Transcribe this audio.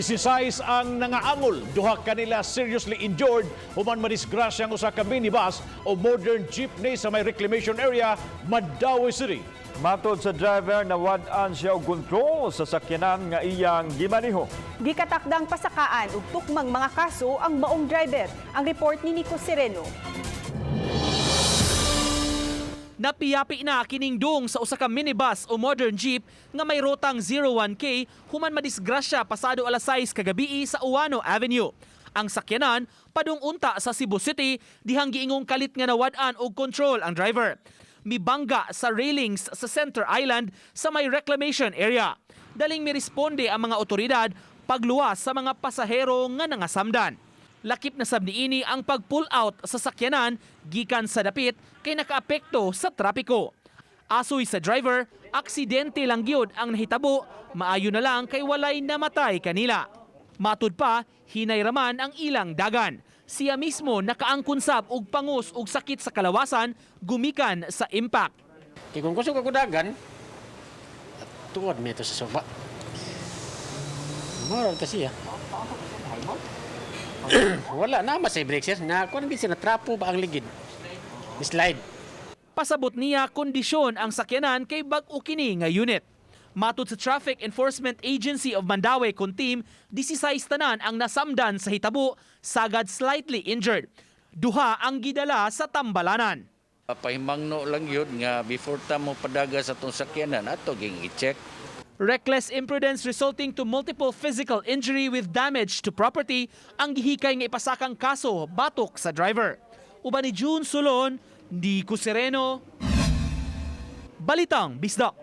16 ang nangaangol, duha kanila seriously injured human madisgrasya ang usa ka minibus o modern jeepney sa may reclamation area, Mandaue City. Matod sa driver, nawad-an siya og kontrol sa sakyanan nga iyang gimaniho. Gikatakdang pasakaan og tukmang mga kaso ang maong driver. Ang report ni Nico Sereno. Napiyapi na kining dung sa usa ka minibus o modern jeep nga may rotang 01K human madisgrasya pasado alas 6 kagabii sa Ouano Avenue. Ang sakyanan padung unta sa Cebu City dihang giingong kalit nga nawad-an og control ang driver. Mibangga sa railings sa Center Island sa may reclamation area. Daling miresponde ang mga otoridad pagluwas sa mga pasahero nga nangasamdan. Lakip na sab niini ang pag-pull out sa sakyanan gikan sa dapit kay nakaapekto sa trapiko. Asoy sa driver, aksidente lang gyud ang nahitabo, maayo na lang kay walay namatay kanila. Matud pa, hinay raman ang ilang dagan. Siya mismo nakaangkon sab og pangos og sakit sa kalawasan gumikan sa impact. Kay kung kusog ako dagan, tuod mi to sa suba. Moral kasi siya. Wala na mas brake, sir. Na kuan gid siya, na trapo ba ang ligid. Slide. Pasabot niya, kondisyon ang sakyanan kay bag-o kini nga unit. Matod sa Traffic Enforcement Agency of Mandaue kon team, 16 tanan ang nasamdan sa hitabo, sagad slightly injured. Duha ang gidala sa tambalanan. Pahimangno lang yun nga before ta mo padaga sa atong sakyanan, ato ging i-check. Reckless imprudence resulting to multiple physical injury with damage to property ang gihikay nga ipasakang kaso batok sa driver. Uban ni June Solon, Nico Sereno, Balitang Bisdak.